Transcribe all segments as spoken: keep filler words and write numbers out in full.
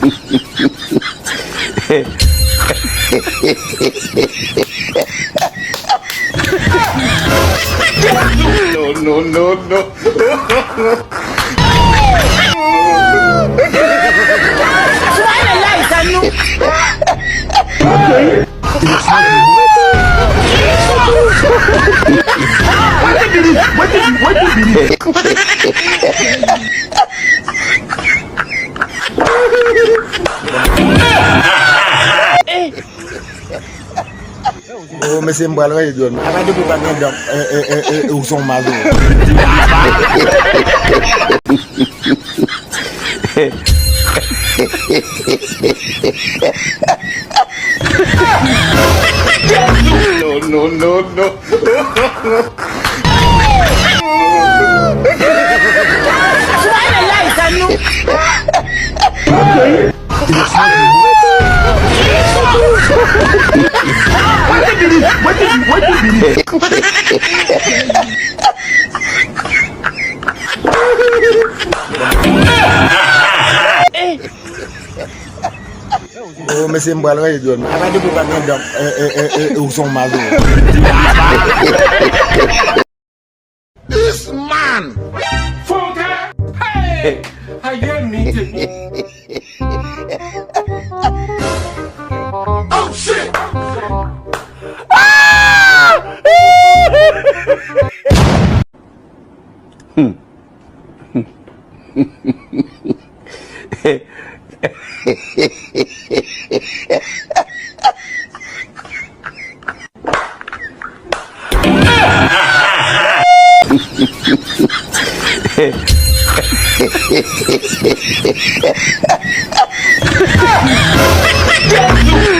No, no, no, no. Oh, mesye, m pral rayi djòl. Apa depi w pa gen dan, e, e, e, e, ou se yon malere. No, no, no, no. Oh, mesye, m pral rayi djòl. Apa depi w pa gen dan, e, e, e, e, ou se yon malere. This man! Funke! Hey! Aye mi teni! Oh shit!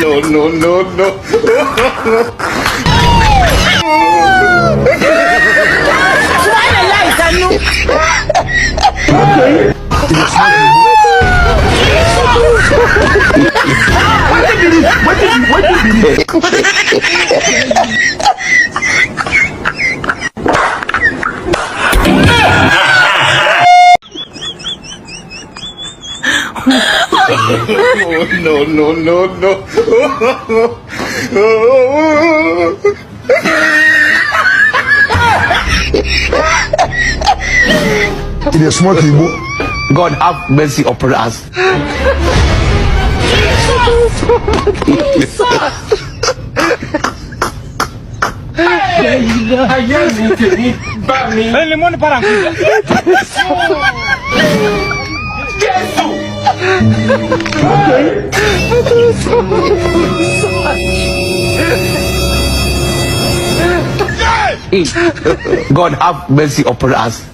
No, no, no, no. No, no, no, no. It is smoky, boy. God have mercy upon us. Aye mi teni ba mi. Jezi! God have mercy upon us.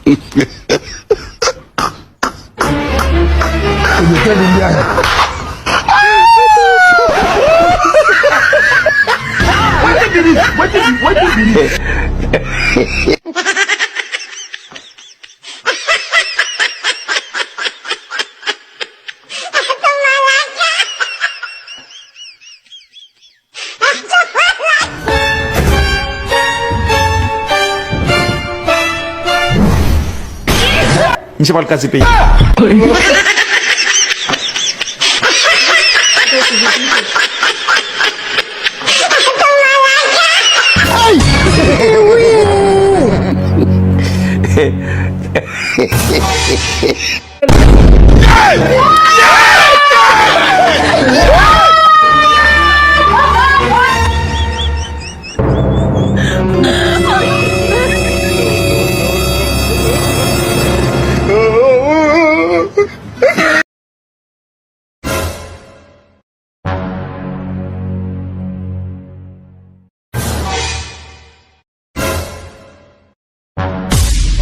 Misye pral kraze peyi.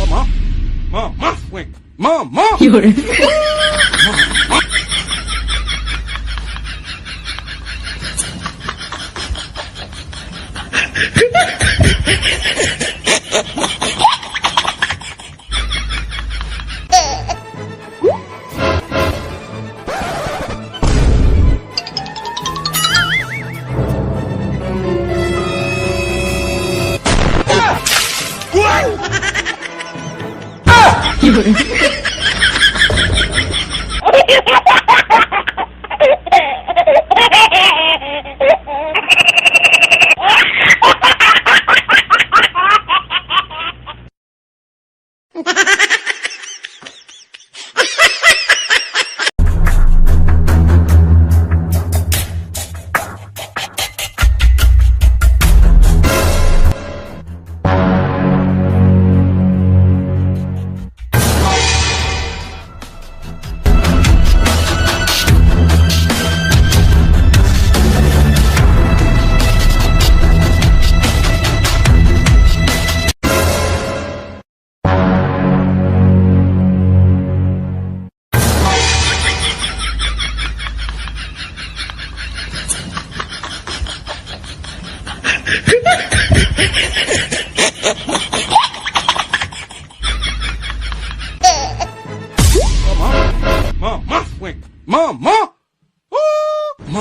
Manman! Manman fwenk! Manman! Yo. Ou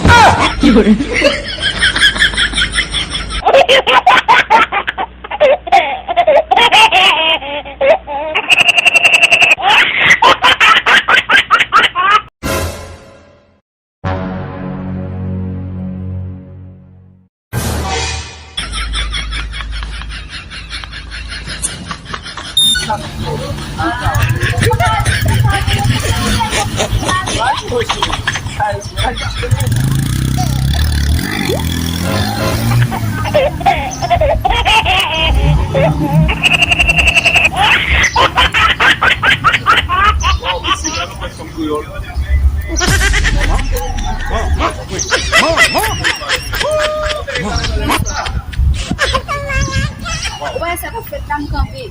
wè sa k ap fèt la, m kanpe.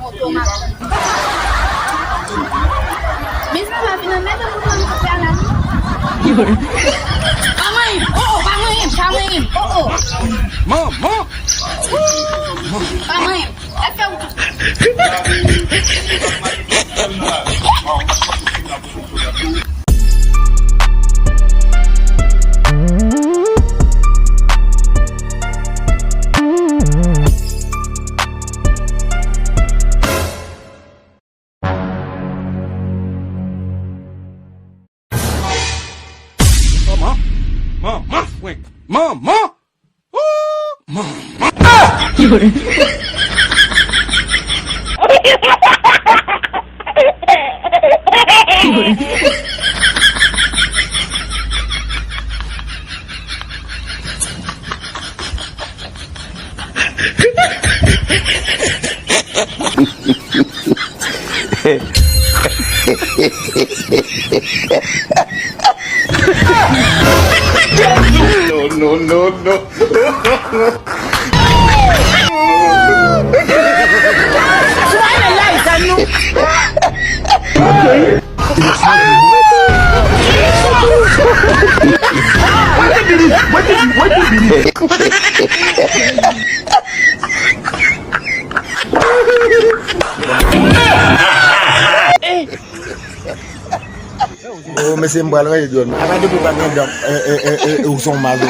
Moto m ap tann. Mezanmi, pa vin anmède m pou mwen, m ap fè a la. Pa manyen m. Oh, oh, pa manyen m, pa manyen m. Oh, oh. Manman! Pa manyen m. Èske ou Manman! Manman, frenk! Manman! Ooh, manman! Ah! No, no, no, no. Oh, mesye, m pral ranje dwèl mwen. Apa depi w pa gen dan, e, e, e, e, ou se yon mazo.